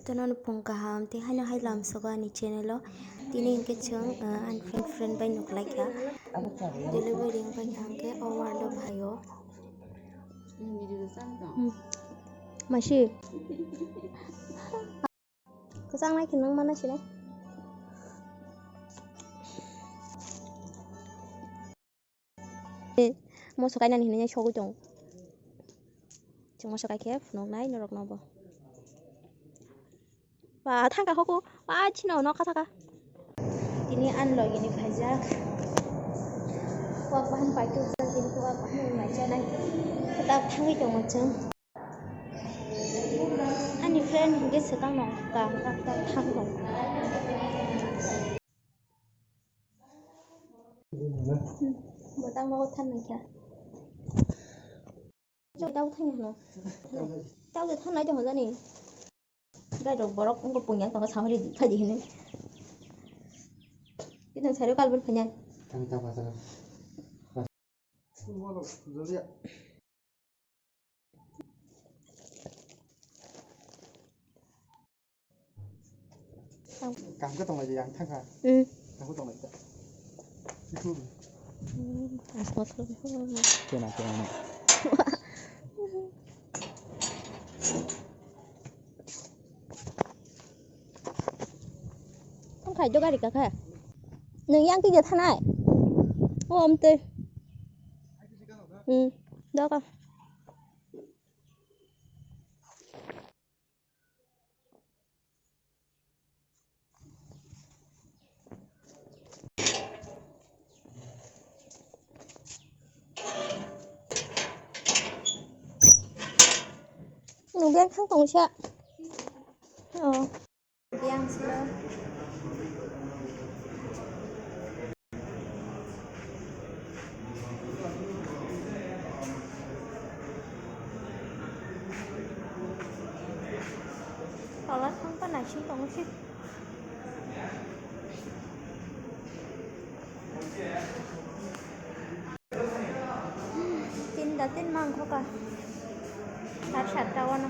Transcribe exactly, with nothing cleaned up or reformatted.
Tono nupung kaham tei haino hai lamsogo ani channel o. Tini hinkhe chwng, uh, ani friend, friend bai nuklaikha. Delivery wngkha hinkhe o ward o phaio. Hmm. Masi. Kwchang nai khe nang mana sinai. Moso kainani hinwi sogwi tongo. Chwng moso kai khe phunuknai norokno bo. Ba thangka hoku, ba chino nokha thaka. Tini ani logini phaijak. Wak bahan paitujak, tini wak bahan mai chanai. Kwtal thangwi tongo chwng. Ani friend hinkhe swkang no ka, ka, ka thang tongo. Bo tang bo than nai kha. Chok tau thang no. Tau de than nai de hojani. Gai rok borok wngkha punya tong samari khai di hinwi. Kita sari kal bun phanya. Thang ta ba ta. Kaham khe tonglai di, ang thangkha. Hmm. Kaham khe tonglai di. Hmm, asma thang. Kena, kena, na. Tong khai do gari ka kha. Nung yang kija thanai. O, amte. Hmm, doka. Nung beng thang tong sa. Oh. Yang sila. Tola thang pa naising tong si. Tinta tin mangkho ka. Sat satta wano.